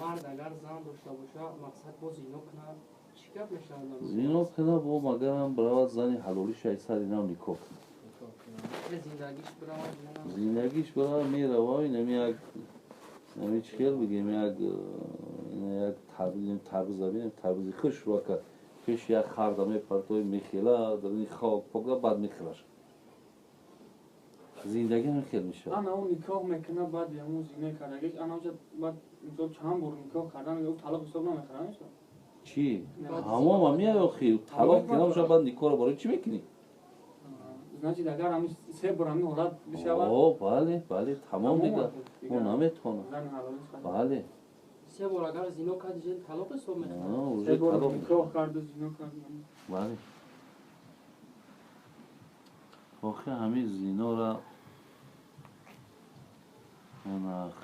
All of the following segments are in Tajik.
Мард агар зан дошта боша, мақсад бо зино кунад, чӣ гап мешавад? Зино кунад, бо магарам биравад зани ҳалолиша ай сари нав никоҳ кунад. Зиндагиш биравад? Зиндагиш биравад, мерава, инами як нами чӣ хел бигем, як тарбуза бинем, тарбузи хушрака пеши як харда мепартои, мехела дар ин хок пока, баъд мехӯраш. Зиндагӣ ҳамин хел мешавад. Ана ӯ никоҳ мекунад, баъди ҳамун зино кардагиш, ана оҷа баъд мисол чанд бор никоҳ кардан, ӯ талоқ ҳисоб намехӯрад? Чӣ, ҳамон меяй охи, талоқ ки набошад, баъд никоҳро барои чӣ мекунӣ? Значит, агар ҳамин се бор ҳамин ҳолат бишавад? О, бале, бале, тамом, дигар ӯ наметавонад, бале. Се бор агар зино кард, талоқ ҳисоб мекунад? Уже талоқ. Никоҳ карду зино кард. Бале, охи, ҳамин зинора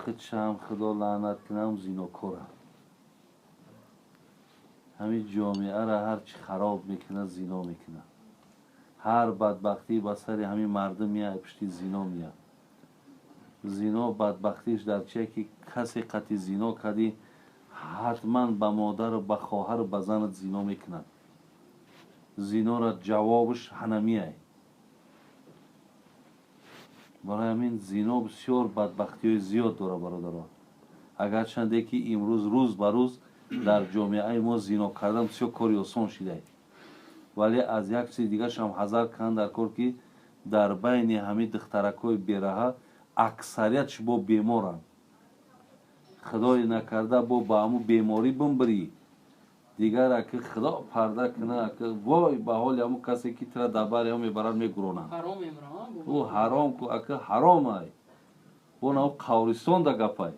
худшам худо лаънат кунам, зинокора. Ҳамин ҷомеаро ҳарчи хароб мекунад, зино мекунад. Ҳар бадбахтӣ ба сари ҳамин мардум меяд, пушти зино меяд. Зино бадбахтиш дар чие, ки касе қати зино кардӣ, ҳатман ба модару ба хоҳару ба занат зино мекунад. Зинора ҷавобаш ҳанамияй. Барои ҳамин зино бисёр бадбахтиҳои зиёд дорад, бародарон. Агарчанде ки имрӯз рӯз ба рӯз дар ҷомеаи мо зино кардан бисёр кори осон шидай, вале аз як чизи дигаршам ҳазар кунанд дар кор, ки дар байни ҳамин духтаракҳои бераҳа аксариятш бо беморанд. Худое накарда, бо ба ҳамун беморӣ бимбирӣ, дигар аки худо парда куна, аки вой ба ҳоли ҳамун касе ки тира дар бари ҳам мебарад, мегуронанд. Ӯ ҳаром ку, аки ҳаром ай, бо нав қавристон да гапай.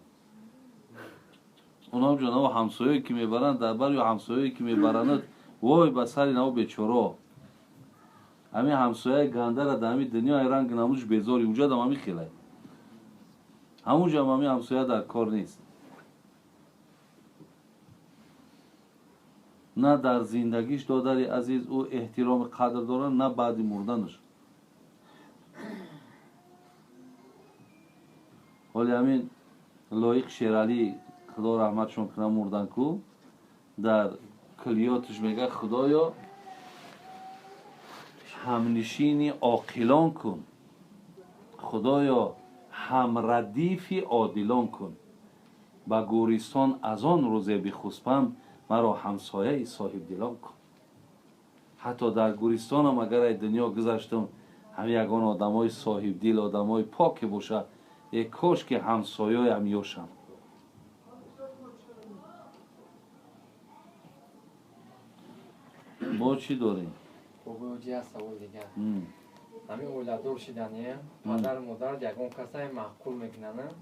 Онам ҷо нав ҳамсоёе ки мебаранд дар бар ё ҳамсоёе ки мебаранад, вой ба сари нав бечоро. Ҳамин ҳамсояи гандара дар ҳамин дунё ай ранги намуш безори, уҷадам ҳамин хелай, ҳамунҷам ҳамин ҳамсоя дар кор нест. На дар зиндагиш, додари азиз, ӯ эҳтироми қадр дорад, на баъди мурданаш. Ҳоли ҳамин Лоиқ Шералӣ, худо раҳматшон кунад, мурдан ку, дар куллиёташ мега: «Худоё, ҳамнишини оқилон кун, худоё, ҳамрадифи одилон кун, ба гӯристон аз он рӯзе бихуспам, маро ҳамсояи соҳибдилон кун». Ҳатто дар гӯристонам агар ай дунё гузаштам, ҳам ягон одамои соҳибдил, одамои поке боша, е кош ки ҳамсояям ёшам. Мо чӣ дорем? Савол дигар: ҳамин оиладор шидане, падару модар ягон касае маъқул мекунанд,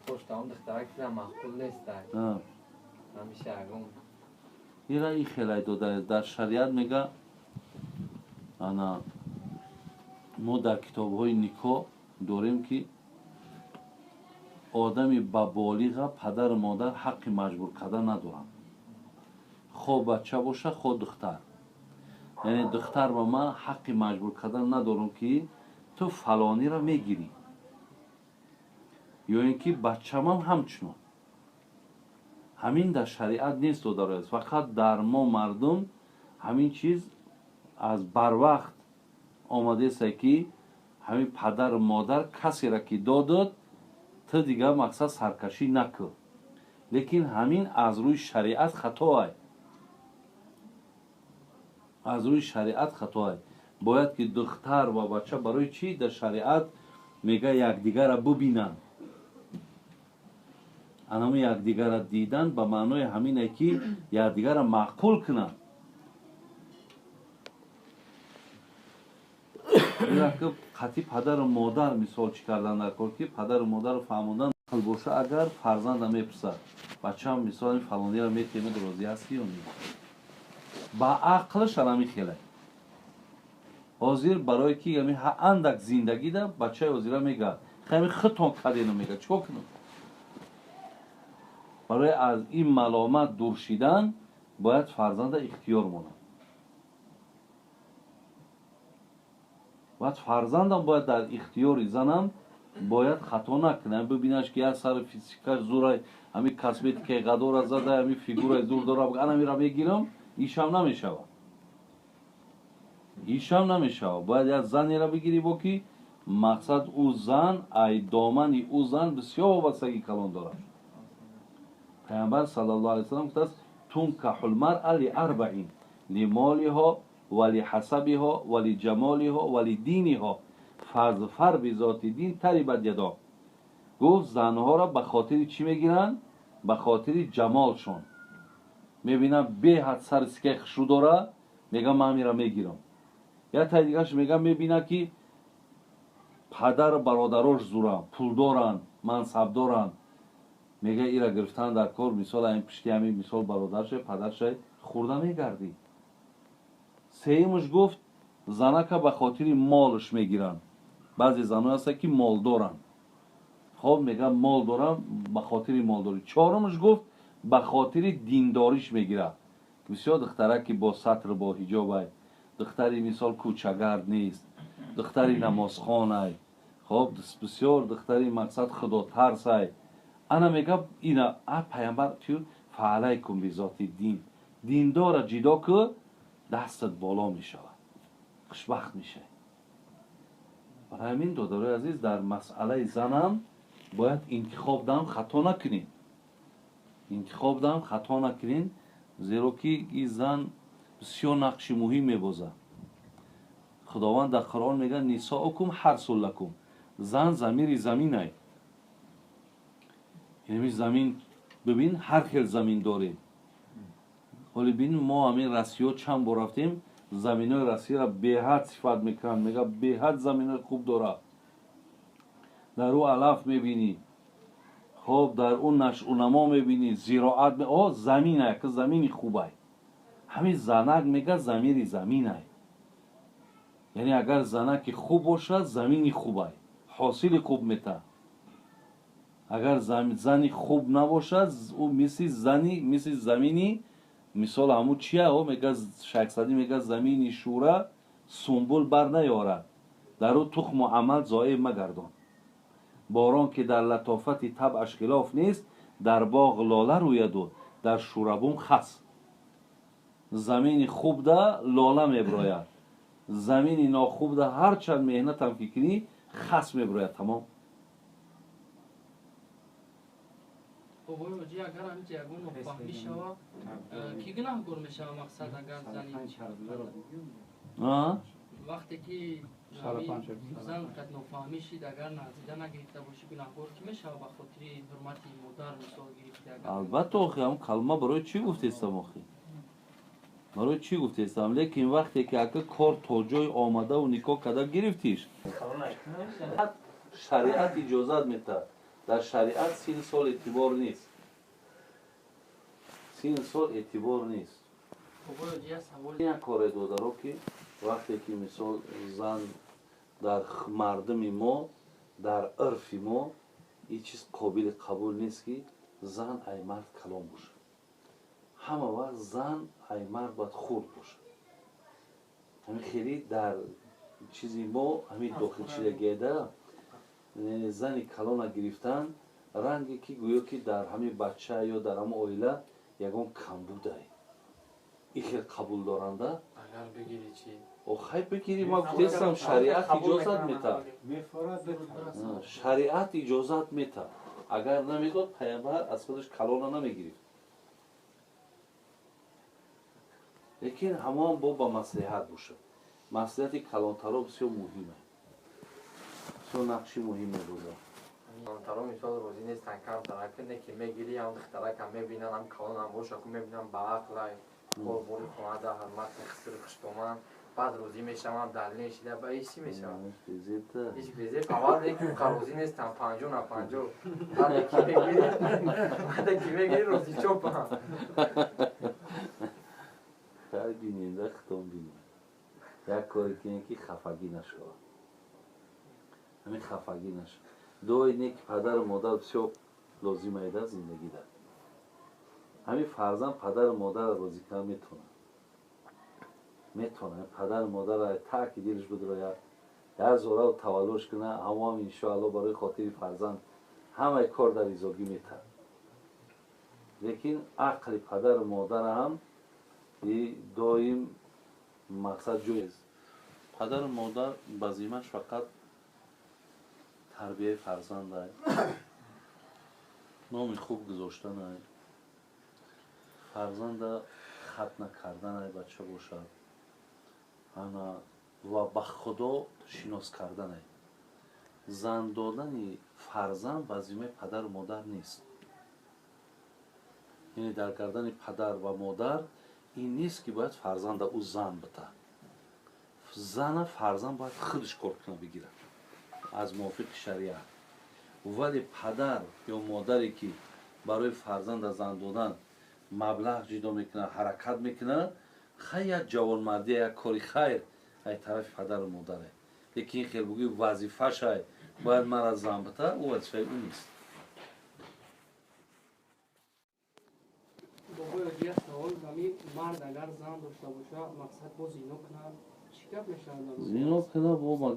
поштаон духтарак маъқул нестай, ҳамеша ягон Ира и хелай дода, дар шариат мега, ана мо дар китобҳои никоҳ дорем, ки одами ба болиға падару модар ҳаққи маҷбур кардан надоранд, хо бача боша, хо духтар. Яъне духтар ба ман ҳаққи маҷбур кардан надорам, ки ту фалониро мегирӣ, ё ин ки бачамам ҳамчунон. Ҳамин дар шариат нест, додарояст. Фақат дар мо мардум ҳамин чиз аз барвақт омадеста, ки ҳамин падару модар касеро ки додод, ту дигар мақсад саркашӣ накун. Лекин ҳамин аз рӯи шариат хатоай, аз рӯи шариат хатоай. Бояд ки духтар ва бача, барои чӣ дар шариат мега якдигарра бубинанд? Анаму якдигарра дидан ба маънои ҳамине, ки якдигарра маъқул кунанд. Қатъи падару модар мисол чӣ кардан дар кор, ки падару модару фаҳмондан боша. Агар фарзанда мепурсад бачаам, мисол, фалонира метемед, розӣ ҳастӣ ё не, ба ақлаш анами хелай. Ҳозир барое ки ами андак зиндагида бачаи ҳозира мега: «Хами худтон кадену», мега: «Чикор кунам?» Барои аз ин маломат дур шидан бояд фарзанда ихтиёр монад. Бояд фарзандам бояд дар ихтиёри занам. Бояд хато накунад, бибинаш ки як сари физикаш зурай, ҳами косметикаи ғадора зада, ҳами фигураи зур дора, анамира мегирам, ишам намешавад. Ишам намешавад. Бояд як занеро бигирӣ, бо ки мақсад ӯ зан, ай домани ӯ зан бисёр вобастагӣ калон дорад. Пайғамбар саллаллоҳу алайҳи васаллам гуфтааст: тункаҳул маръа ли арбаин лимолиҳо ва лиҳасабиҳо ва лиҷамолиҳо ва лидиниҳо фазфар бизоти дин тарибат ядо. Гуфт занҳоро ба хотири чӣ мегиранд? Ба хотири ҷамолшон. Мебинам беҳад сари сикаи хушрӯ дора, мегам ман ҳамира мегирам. Як таи дигараш мегам, мебина ки падару бародарош зуранд, пулдоранд, мансабдоранд, мега ира гирифтан дар кор, мисол ҳамин пишти ҳамин мисол бародарша, падарша хӯрда мегардӣ. Сеюмаш гуфт занака ба хотири молш мегиранд. Баъзе занҳо ҳастанд ки молдоранд. Хоб мегам мол дорам, ба хотири молдорӣ. Чорумаш гуфт ба хотири диндориш мегирад. Бисёр духтарак ки бо сатр, бо ҳиҷобай, духтари мисол кӯчагард нест, духтари намозхонай, хоб бисёр духтари мақсад худотарсай. Ана мега ина а пайғамбар тю фаалайкум бизоти дин. Диндора ҷидо ку, дастат боло мешавад, хушбахт мешавӣ. Барои ҳамин, додарои азиз, дар масъалаи занам бояд интихоб дам хато накунем. Интихоб дам хато накунем, зеро ки ин зан бисёр нақши муҳим мебозад. Худованд дар Қуръон мегӯяд: нисоукум ҳарсун лакум. Зан замири заминай. Яъне замин бибин, ҳар хел замин дорем. Ҳоли бин, мо ҳамин Россиё чанд бор рафтем, заминои Россияро беҳад сифат мекунанд, мега беҳад заминои хуб дорад. Дар ӯ алаф мебинӣ, хоб дар ӯ нашъунамо мебинӣ, зироат, о заминай, ки замини хубай. Ҳамин занак мега замири заминай. Яъне агар занаки хуб бошад, замини хубай, ҳосили хуб метаҳад. Агар зани хуб набошад, ӯ мисли зани, мисли замини, мисол ҳамун чия, о мега Шайх Саъдӣ мега замини шӯра сумбул бар наёрад, дар ӯ тухму амал зоеъ магардон. Борон ки дар латофати табъаш хилоф нест, дар боғ лола рӯяду дар шӯрабум хас. Замини хубда лола меброяд, замини нохубда ҳарчанд меҳнатам ки кунӣ, хас меброяд, тамом. Бобои ҳоҷӣ, агар ҳаминҷа ягон нофаҳмӣ шава, кӣ гунаҳгор мешава? Мақсад агар зани вақте ки зан қад нофаҳмӣ шид, агар назида нагирифта бошӣ, гунаҳгор кӣ мешава? Ба хотири ҳурмати модар мисол гирифта. Албатта, охи ҳам калима барои чӣ гуфтестам, охи барои чӣ гуфтестам? Лекин вақте ки ака кор то ҷой омадаву никоҳ карда гирифтиш, шариат иҷозат метаҳад. Дар шариат сину сол эътибор нест, сину сол эътибор нест. Як коре, додаро, ки вақте ки мисол зан дар мардуми мо, дар урфи мо ин чиз қобили қабул нест, ки зан ай мард калон бошад. Ҳама вақт зан ай мард бояд хурд бошад. Ҳамин хеле дар чизи мо ҳамин дохил шидагида, зани калона гирифтан ранге ки гӯё ки дар ҳамин бача ё дар ҳамон оила ягон камбудай, ин хел қабул доранда. Агар бигирӣ чӣ? Охай бигирӣ, ма гуфтестам, шариат иҷозат метаҳад, шариат иҷозат метаҳад. Агар намедод, пайғамбар аз худаш калона намегирифт. Лекин ҳамон бо ба маслиҳат бошад. Маслиҳати калонтаро бисёр муҳим аст, бисёр нақши муҳим мебозад. Калонтаро мисол розӣ нестанд камтарак, не ки мегирӣ, ҳам духтаракам мебинанд, ҳам калонам боша, ку мебинам ба ақлай, корбори хонада, ҳурмати хисри хуштоман, баъд розӣ мешаванд, далел шида ба ҳеҷ чӣ мешавад? Ҳеҷ безеб. Аввал не ки розӣ нестам, 50 на 50. Баъде ки мегирӣ, розӣ чопам. Хай бинем, хитом бинем. Як коре кинем ки хафагӣ нашавад, ҳамин хафагӣ нашавад. Дуои не ки падару модар бисёр лозим айда зиндагида. Ҳамин фарзанд падару модарро розӣ кардан метавонад, метавонад падару модарро таки дилаш бидрояд. Як зора таваллуш куна, ҳамоам иншоалло барои хотири фарзанд ҳамаи кор дар изогӣ метад. Лекин ақли падару модар ҳам доим мақсад ҷой. Падару модар ба зиммаш фақат тарбияи фарзандай, номи хуб гузоштанай, фарзанда хатна карданай бача бошад, ана ва ба Худо шинос карданай. Зан додани фарзанд ба зиммаи падару модар нест. Яъне дар гардани падар ва модар ин нест, ки бояд фарзанда ӯ зан бита. Зана фарзанд бояд худаш кор куна, бигирад аз мувофиқи шариат. Вале падар ё модаре, ки барои фарзанда зан додан маблағ ҷудо мекунад, ҳаракат мекунад, хай, як ҷавонмардия, як кори хайр ай тарафи падару модаре. Лекин ин хел бугӯи вазифашай, бояд мара зан бита, ӯ вазифаи ӯ нест. Бобои, як савол: ҳами мард агар зан дошта боша, мақсад бо зино кунад, чӣ гап мешавад? Зино кунад бо